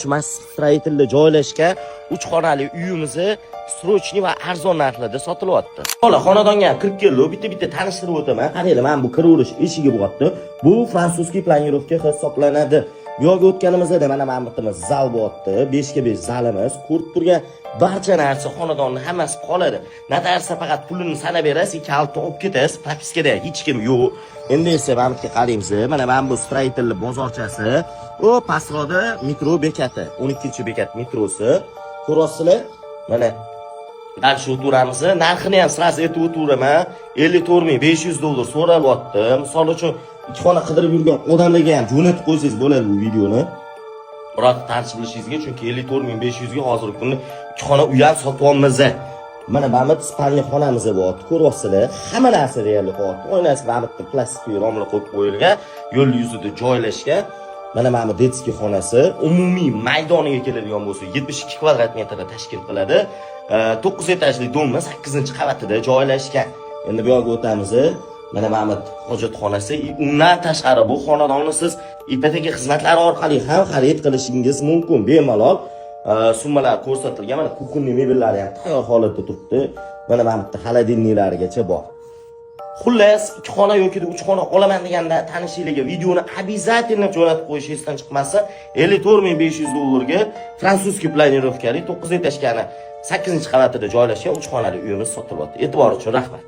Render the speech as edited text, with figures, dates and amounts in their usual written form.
Massiv joylashgan 3 xonali uyimizni срочный va arzon narxlarda sotilyapti. Hola xonadonga ham kirib keldi, bitta-bitta tanishtirib o'taman. Qaranglar, mana bu kiraverish eshigi bo'lyapti. Bu французский планировка hisoblanadi. Bu yoqqa o'tganimizda mana bu yerda zal bo'lyapti. 5 ga 5 zalimiz. Ko'rib turgan barcha narsa xonadonni hammasi qoladi. Notariusga faqat pulini sanab berasiz, kalitni olib ketasiz. Propiskada hech kim yo'q. Endi esa mana bu yerga qaraymiz. Mana bu строитель bozorchasi. U pastroqda metro bekati, 12-bekat metrosi. Ko'ryapsizlar? Mana дальше o'tiramiz. Narxini ham сразу aytib o'tiraman. 54 500 dollar so'ralyapti. Misol uchun, ikki xona qidirib yurgan odamlarga ham jo'natib qo'ysangiz bo'ladi bu videoni. Biroq tanish bilishingizga, chunki 54 500 ga hozirgi kunda ikki xona uy ham sotyapmiz. Mana bu спальный xonamiz bo'lyapti. Ko'ryapsizlar, hamma narsa deyarli bo'lyapti. Oynasi mana bu yerda plastik romlar qo'yib qo'yilgan, yo'l yuzida joylashgan. Mana bu детский xonasi umumiy maydoniga keladigan bo'lsa, 72 kvadrat metrni tashkil qiladi. 9 etajli дом ni 8-qavatida joylashgan. Endi bu yoqqa o'tamiz. Mana bu hojatxonasi. Undan tashqari bu xonadonni siz ipoteka xizmatlari orqali ham xarid qilishingiz mumkin bemalol. Summalar ko'rsatilgan. Mana кухонный mebellari ham tayyor holatda turibdi. Mana bu yerda холодильник larigacha bor. Xullas, ikki xona yoki uch xona olaman deganda tanishinglarga videoni обязательно jo'natib qo'yish esdan chiqmasin. 54 500 dollarga французский планировка li 9 этажка ni 8-qavatida joylashgan 3 xonali uyimiz sotilyapti. E'tibor uchun rahmat.